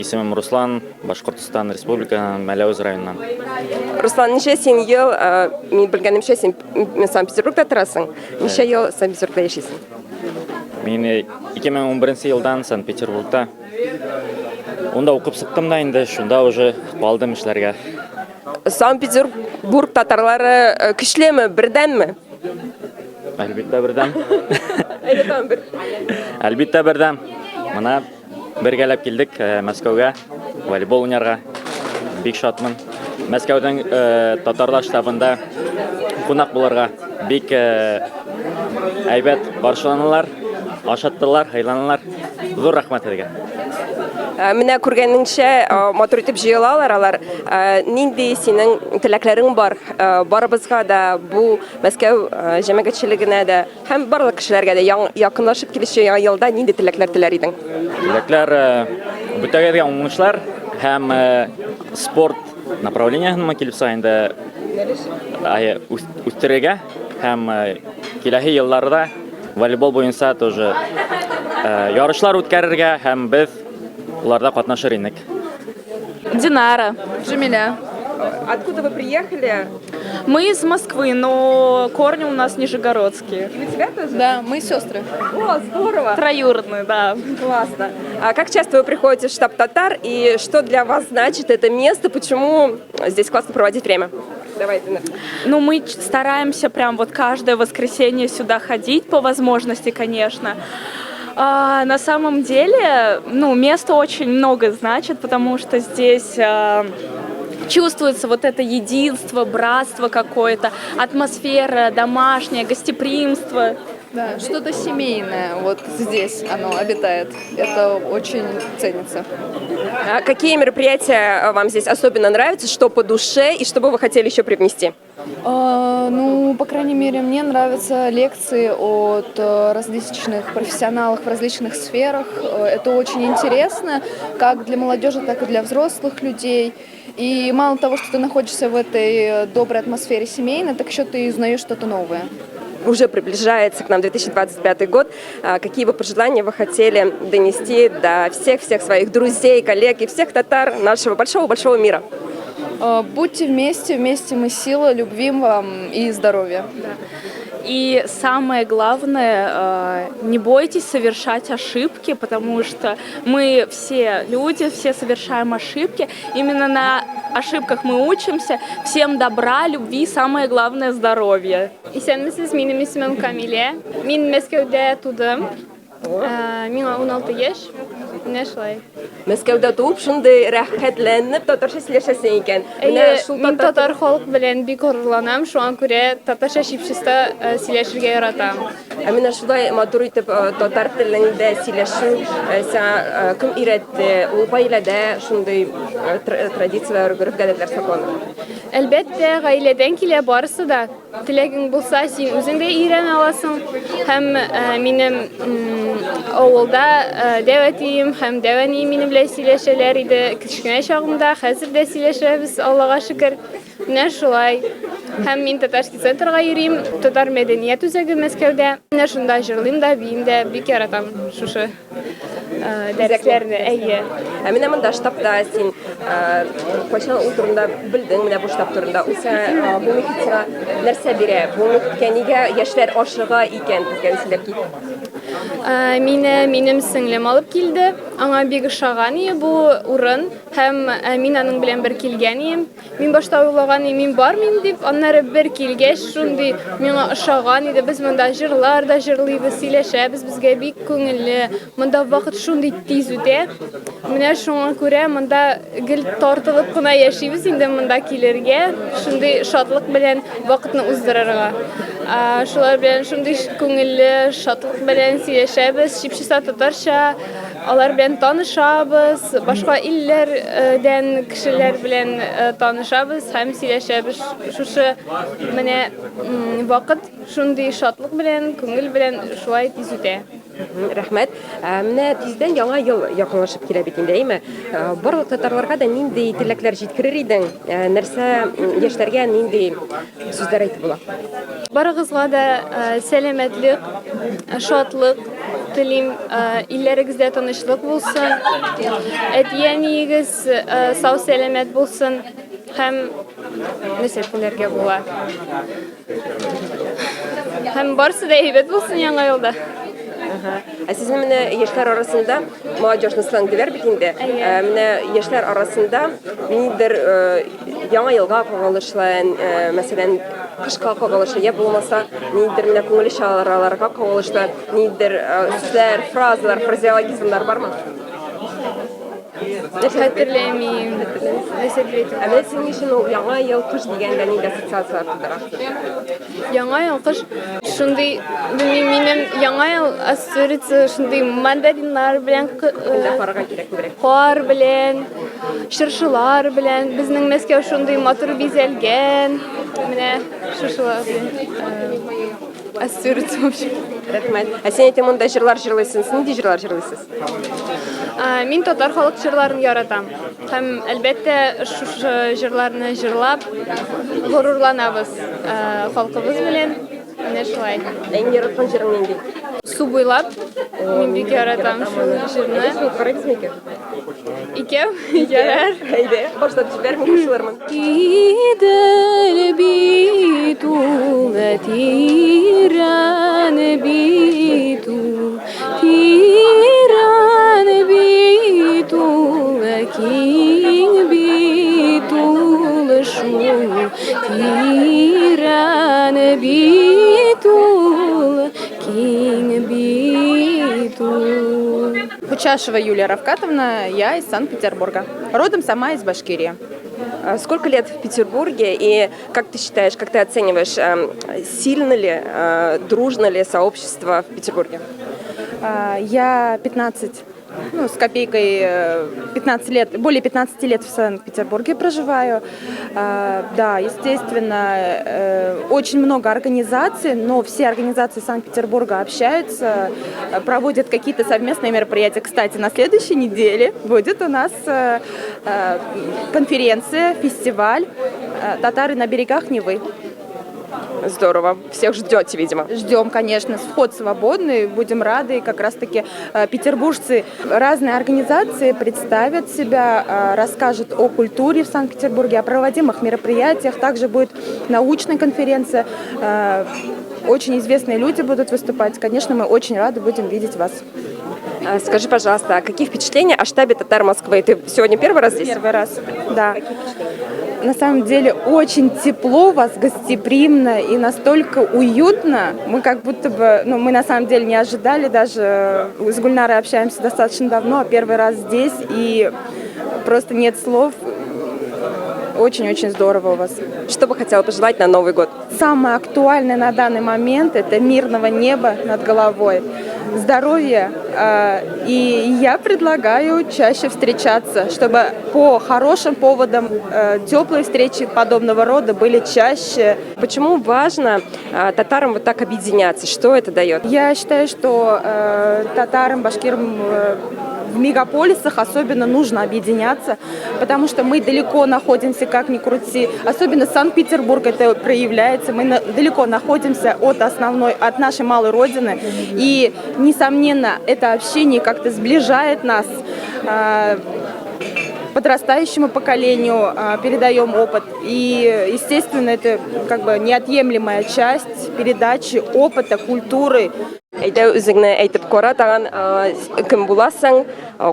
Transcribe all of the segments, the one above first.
Исемем Руслан, Башкортостан Республикасының Мәләвез районыннан. Руслан, ничә син ел, мин белгәнемчә, син Санкт-Петербургта торасың. Ничә ел Санкт-Петербургта яшисең? Мин 2011 елдан Санкт-Петербургта. Унда укып чыктым да инде, шунда уже калдым эшләргә. Санкт-Петербург татарлары көчлеме, бердәмме? Әлбиттә бердәм. Әйдә тагын бер. Әлбиттә бердәм. Мына бергәләп килдек э, Мәскәүгә волейбол уйнарга. Бик шатмын. Мәскәүнең э, татарлар штабында кунак булырга бик э, әйбәт каршыланалар, ашаттылар, һыйланалар. Зур рәхмәт сезгә. Ә, менә күргәнеңчә, ә, матур итеп җыелалар алар. Ә, нинди синең теләкләрең бар? Ә, барыбызга да бу Мәскәү җәмәгатьчелегенә дә һәм барлык кешеләргә дә яң, якынлашып килүче яңа елда нинди теләкләр теләр идең? Теләкләр бөтәгезгә уңышлар һәм спорт направлениесенме килеп чыга инде үстерергә һәм киләһе елларда волейбол буенча тоже ярышлар үткәрергә һәм без уларда катнашыр инек. Динара. Джамиля. Откуда вы приехали? Мы из Москвы, но корни у нас нижегородские. И у тебя тоже? Да, мы сестры. О, здорово! Троюродные, да. Классно. А как часто вы приходите в штаб Татар и что для вас значит это место? Почему здесь классно проводить время? Давай, Дина. Ну, мы стараемся прям вот каждое воскресенье сюда ходить, по возможности, конечно. А, на самом деле, ну, место очень много значит, потому что здесь чувствуется вот это единство, братство какое-то, атмосфера домашняя, гостеприимство. Да, что-то семейное вот здесь оно обитает. Это очень ценится. А какие мероприятия вам здесь особенно нравятся, что по душе и что бы вы хотели еще привнести? Ну, по крайней мере, мне нравятся лекции от различных профессионалов в различных сферах. Это очень интересно, как для молодежи, так и для взрослых людей. И мало того, что ты находишься в этой доброй атмосфере семейной, так еще ты узнаешь что-то новое. Уже приближается к нам 2025 год. А какие бы пожелания вы хотели донести до всех-всех своих друзей, коллег и всех татар нашего большого-большого мира? Будьте вместе, вместе мы сила, любви вам и здоровья. И самое главное, не бойтесь совершать ошибки, потому что мы все люди, все совершаем ошибки. Именно на ошибках мы учимся. Всем добра, любви, самое главное здоровья. Исәнмесез, минем исемем Камилә. Мин Мәскәүдә тудым. Миңа 16 яшь. Менә шулай. Мәскәүдә туып, шундый рәхәтләнеп татарча сөйләшәсең икән. Менә Әйе, шул мин татар халык белән бик горурланам, шуңа күрә татарча чип-чиста сөйләшергә яратам. Ә менә шулай матур итеп татар телендә сөйләшү сиңа кем өйрәтте? Ул гаиләдә шундый традицияләр, гореф-гадәтләр саклана. Әлбәттә, гаиләдән килә барысы да. Теләгең булса, син үзең дә өйрәнә аласың. Һәм минем авылда дәү әтием һәм дәү әнием минем белән сөйләшәләр иде кечкенә чагымда. Хәзер дә сөйләшәбез, Аллага шөкер. Менә шулай. Һәм мин Татарский центрга йөрим, Татар мәдәният үзәге Мәскәүдә. Менә шунда җырлыйм да, биим дә, бик яратам шушы дәресләрне. Әйе. Ә менә монда штабта син кайчан ул турында белдең, менә бу штаб турында? Ул сиңа, бу мохит сиңа нәрсә бирә? Бу мохиткә нигә яшьләр ашыга икән, безгә сөйләп кит. Мине минем сеңлем алып килде. Аңа бик ошаган иде бу урын һәм мин аның белән бер килгән идем. Мин башта уйлаган идем, мин бармыйм дип, аннары бер килгәч, шундый миңа ошаган иде. Без монда җырлар да җырлыйбыз, сөйләшәбез, безгә бик күңелле. Монда вакыт шундый тиз үтә. Менә шуңа күрә монда гел тартылып кына яшибез инде монда килергә, шундый шатлык белән вакытны уздырырга. Шулар белән шундый күңелле, шатлык белән сөйләшәбез, чип-чиста татарча. Алар белән танышабыз, башка илләрдән кешеләр белән танышабыз һәм сөйләшәбез. Шушы менә вакыт шундый шатлык белән, күңел белән шулай тиз үтә. Рәхмәт. Менә тиздән Яңа ел якынлашып килә бит инде, әйме? Барлык татарларга да нинди теләкләр җиткерер идең? Нәрсә яшьләргә нинди сүзләр әйтеп була? Барыгызга да сәламәтлек, шатлык. телим. Илләрегездә тынычлык булсын. Әти-әниегез сау-сәламәт булсын. Һәм нәрсә теләргә була? Һәм барысы да әйбәт булсын яңа елда. Ә сезнең менә яшьләр арасында молодежный сленг диләр бит инде. Ә, менә яшьләр арасында ниндидер э, яңа елга кагылышлы, э, мәсәлән, кышка кагылышлы, я булмаса, ниндидер менә күңелле чараларга кагылышлы, ниндидер э, сүзләр, фразалар, фразеологизмнар бармы? Хәтерләмим. Нәрсә дип әйтеп Ә менә синең өчен ул яңа ел, кыш дигәндә нинди ассоциацияләр тудыра? Яңа ел, кыш шундый, белмим, минем яңа ел ассоциация шундый мандариннар белән, Кында карарга кирәк күбрәк. кар белән, чыршылар белән. Безнең Мәскәү шундый матур бизәлгән. Менә шушылар белән ассоциируется вообще. Рәхмәт. Ә син әйтә монда җырлар җырлыйсың. Сез нинди җырлар җырлыйсыз? Мин татар халык җырларын яратам. Һәм, әлбәттә, шушы җырларны җырлап горурланабыз халкыбыз белән. Менә шулай. Ә иң яраткан җырың нинди? Су буйлап. Мин бик яратам шул җырны. Әйдә, шуны карыйбыз микән? Икәү? Ярар. Әйдә, башлап җибәр, мин кушылырмын. Идел бит ул, тирән бит ул, тирән бит ул, киң бит ул шул, тирән бит ул, киң бит ул. Кучашева Юлия Равкатовна, я из Санкт-Петербурга. Родом сама из Башкирии. А сколько лет в Петербурге и как ты считаешь, как ты оцениваешь, сильно ли, дружно ли сообщество в Петербурге? Я 15, ну, с копейкой, 15 лет, более 15 лет в Санкт-Петербурге проживаю. Да, естественно, очень много организаций, но все организации Санкт-Петербурга общаются, проводят какие-то совместные мероприятия. Кстати, на следующей неделе будет у нас конференция, фестиваль «Татары на берегах Невы». Здорово. Всех ждете, видимо. Ждем, конечно. Вход свободный, будем рады. Как раз-таки петербуржцы, разные организации представят себя, расскажут о культуре в Санкт-Петербурге, о проводимых мероприятиях. Также будет научная конференция. Очень известные люди будут выступать. Конечно, мы очень рады будем видеть вас. Скажи, пожалуйста, а какие впечатления о штабе татар Москвы? Ты сегодня первый раз здесь? Первый раз, да. На самом деле очень тепло у вас, гостеприимно и настолько уютно. Мы как будто бы, ну, мы на самом деле не ожидали даже. С Гульнарой общаемся достаточно давно, а первый раз здесь, и просто нет слов. Очень-очень здорово у вас. Что бы хотела пожелать на Новый год? Самое актуальное на данный момент – это мирного неба над головой, здоровья. И я предлагаю чаще встречаться, чтобы по хорошим поводам теплые встречи подобного рода были чаще. Почему важно татарам вот так объединяться? Что это дает? Я считаю, что татарам, башкирам в мегаполисах особенно нужно объединяться, потому что мы далеко находимся, как ни крути. Особенно Санкт-Петербург это проявляется. Мы далеко находимся от основной, от нашей малой родины. И, несомненно, это общение как-то сближает нас. Подрастающему поколению передаем опыт. И, естественно, это как бы неотъемлемая часть передачи опыта, культуры. Әйдә, үзеңне әйтеп кара тагын, кем буласың,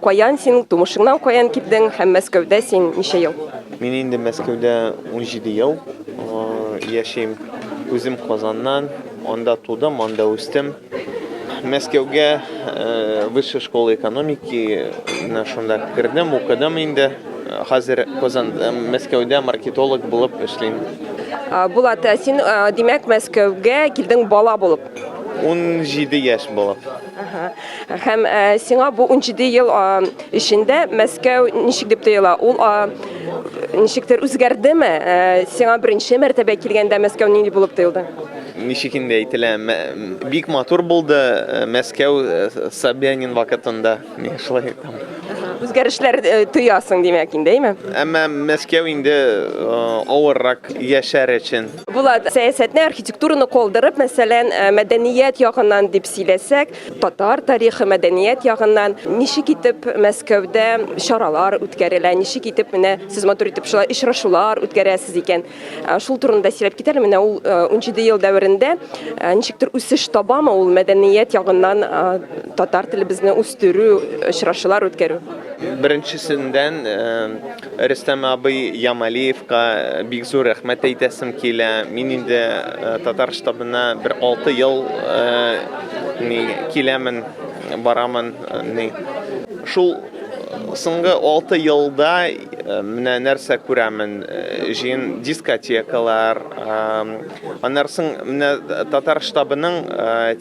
каян син, тумышыңнан каян килдең һәм Мәскәүдә син ничә ел? Мин инде Мәскәүдә 17 ел яшим. Үзем Казаннан, анда тудым, анда үстем. Мәскәүгә Высшая школа экономики менә шунда кердем, укыдым инде. Хәзер Казан, Мәскәүдә маркетолог булып эшлим. Булат, син, димәк, Мәскәүгә килдең бала булып? 17 яшь булып. Һәм сиңа бу 17 ел эчендә Мәскәү ничек дип тоела? Ул ничектер үзгәрдеме? Сиңа беренче мәртәбә килгәндә Мәскәү нинди булып тоелды? Ничек инде әйтелә, бик матур булды Мәскәү Собянин вакытында. Мин шулай әйтәм. Үзгәрешләр э, тоясың, димәк инде, әйме? Әмма Мәскәү инде э, авыррак яшәр өчен. Булат, сәясәтне, архитектураны калдырып, мәсәлән, э, мәдәният ягыннан дип сөйләсәк, татар тарихы, мәдәният ягыннан ничек итеп Мәскәүдә чаралар үткәрелә, ничек итеп менә сез матур итеп шулай очрашулар үткәрәсез икән. Шул турында сөйләп кит әле, менә ул 17 ел дәверендә ничектер үсеш табамы ул мәдәният ягыннан татар телебезне үстерү, очрашулар үткәрү? Беренчесендән, Рөстәм абый Ямалиевка бик зур рәхмәт әйтәсем килә. Мин инде татар штабына бер 6 ел киләмен, барамын. Шул соңгы 6 елда менә нәрсә күрәмен, җыен дискотекалар, аннан соң менә татар штабының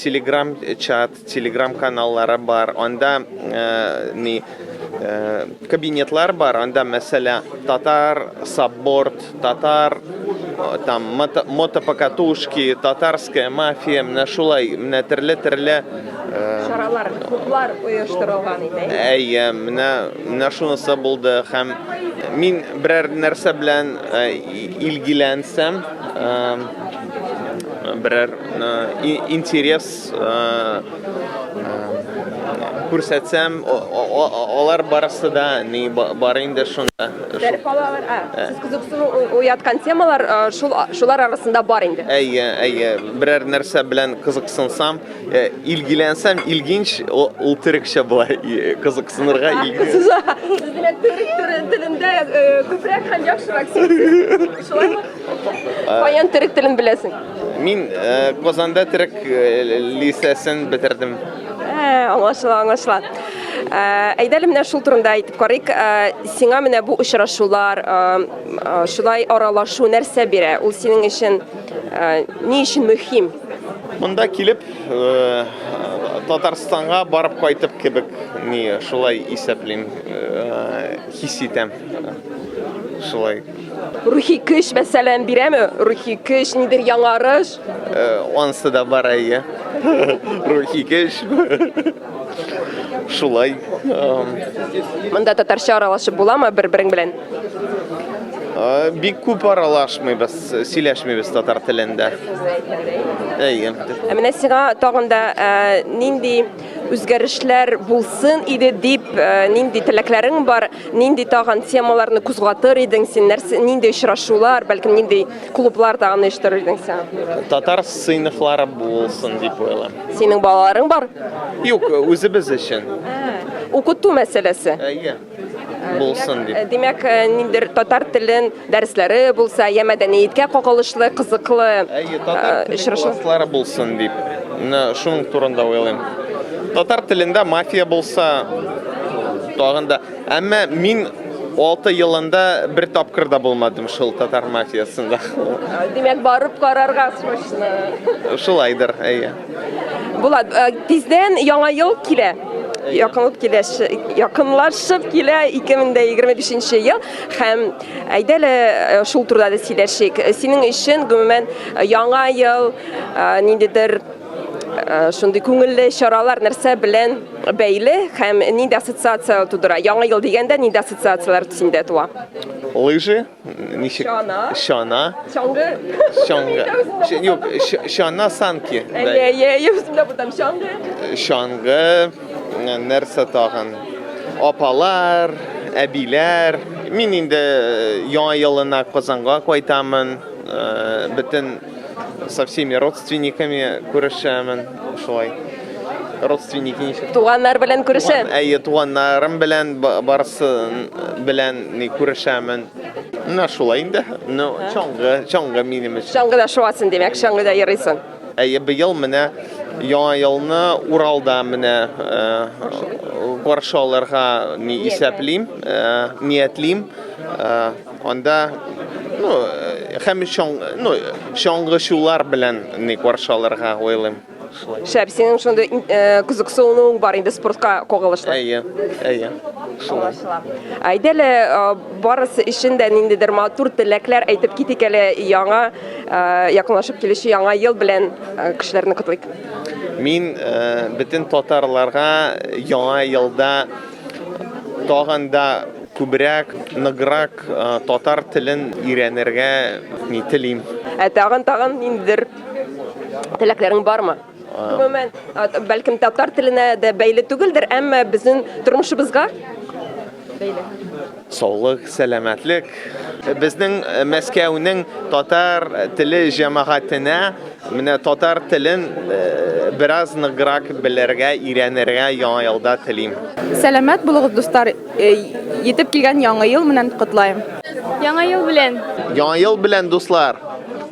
телеграм чат, Телеграм каналлары бар, анда ни кабинетлар бар, анда мәсәлә татар сабборд, татар там мотопокатушки, татарская мафия, менә шулай, менә төрле-төрле чаралар, клублар оештырылган иде. Әйе, менә менә шунысы булды һәм мин берәр нәрсә белән илгиләнсәм, берәр интерес Күрсәтсәм, алар барысы да ни бар инде шунда. Дәреп алалар. Ә, сез кызыксыну уяткан темалар шул шулар арасында бар инде. Әйе, әйе. Берәр нәрсә белән кызыксынсам, илгиләнсәм, илгинч ул төрекчә була. Кызыксынырга илгинч. Сез димәк төрек телендә күбрәк һәм яхшырак сөйлисез. Шулаймы? Каян төрек телен беләсең? Мин э, Казанда төрек э, лицесын бетердем. Ә, аңлашыла, аңлашыла. Ә, әйдә әле менә шул турында әйтеп карыйк. Ә, сиңа менә бу очрашулар, ә, шулай аралашу нәрсә бирә? Ул синең өчен ә, ни өчен мөһим? Монда килеп, э, Татарстанга барып кайтып кебек, ни, шулай исәплим, э, хис итәм. Шулай. Рухи көч, мәсәлән, бирәме? Рухи көч, нидер яңарыш? Э, анысы да бар, әйе. Рухи көч. Шулай. Монда татарча аралашып буламы бер-берең белән? Э, бик күп аралашмыйбыз, сөйләшмибез татар телендә. Әйе. Ә менә сиңа тагын да э, нинди үзгәрешләр булсын иде дип, нинди теләкләрең бар? Нинди тагын темаларны кузгатыр идең син? Нәрсә, нинди очрашулар, бәлкем нинди клублар тагын оештырыр идең син? Татар сыйныфлары булсын дип уйлыйм. Синең балаларың бар? Юк, үзебез өчен. Укыту мәсьәләсе. Әйе. Булсын дип. Димәк, ниндидер татар телен дәресләре булса, я мәдәнияткә кагылышлы, кызыклы Әйе, татар теле класслары булсын дип. Менә шуның турында уйлыйм. Татар телендә мафия булса, тагын да. Әмма мин 6 елында бер тапкыр да булмадым шул татар мафиясында. Димәк, барып карарга срочно. Шулайдыр, әйе. Булат, э, тиздән яңа ел килә. Якынлап килә, якынлашып килә 2025 ел һәм әйдә әле э, шул турыда да сөйләшик. Синең өчен гомумән яңа ел э, ниндидер шундый күңелле чаралар нәрсә белән бәйле һәм нинди ассоциация тудыра? Яңа ел дигәндә нинди ассоциацияләр синдә туа? Лыжи, ничек? Чана. Чана. Чаңгы. Чаңгы. Юк, чана санки. Әйе, әйе, әйе, үзем дә бутам чаңгы. Чаңгы, нәрсә тагын? Апалар, әбиләр. Мин инде яңа елына Казанга кайтамын. Бөтен со всеми родственниками күрешәмен, шулай. Родственники ничек? Туганнар белән күрешә. Әйе, туганнарым белән барысы белән ни күрешәмен. Менә шулай инде. Ну, чаңгы, чаңгы минем өчен. Чаңгыда шуасың, димәк, чаңгыда йөрисең. Әйе, быел менә Яңа елны Уралда менә каршы алырга ни исәплим, ниятлим. Анда, ну, һәм чаң, ну, чаңгычулар белән ни каршы алырга уйлыйм. Шулай. Шәп, синең шундый э, кызыксынуың бар инде спортка кагылышлы. Әйе, әйе. Шулай. Аңлашыла. Әйдә әле э, барысы өчен дә ниндидер матур теләкләр әйтеп китик әле яңа э, якынлашып килүче яңа ел белән кешеләрне котлыйк. Мин бөтен татарларга яңа елда. Тагын да күбрәк, ныграк татар телен өйрәнергә ни телим. Ә тагын тагын ниндидер теләкләрең бармы? Гомумән, бәлкем татар теленә дә бәйле түгелдер, әмма безнең тормышыбызга бәйле. Саулык, сәламәтлек. Безнең Мәскәүнең татар теле җәмәгатенә менә татар телен бераз ныграк белергә, өйрәнергә яңа елда телим. Сәламәт булыгыз, дуслар! Йетеп килгән Яңа ел менән котлаем! Яңа ел белән! Яңа ел белән, дуслар!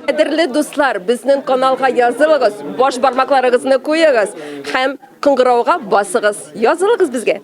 Кадерле дуслар, безнең каналга язылыгыз, баш бармакларыгызны куегыз һәм кыңгырауга басыгыз. Язылыгыз безгә!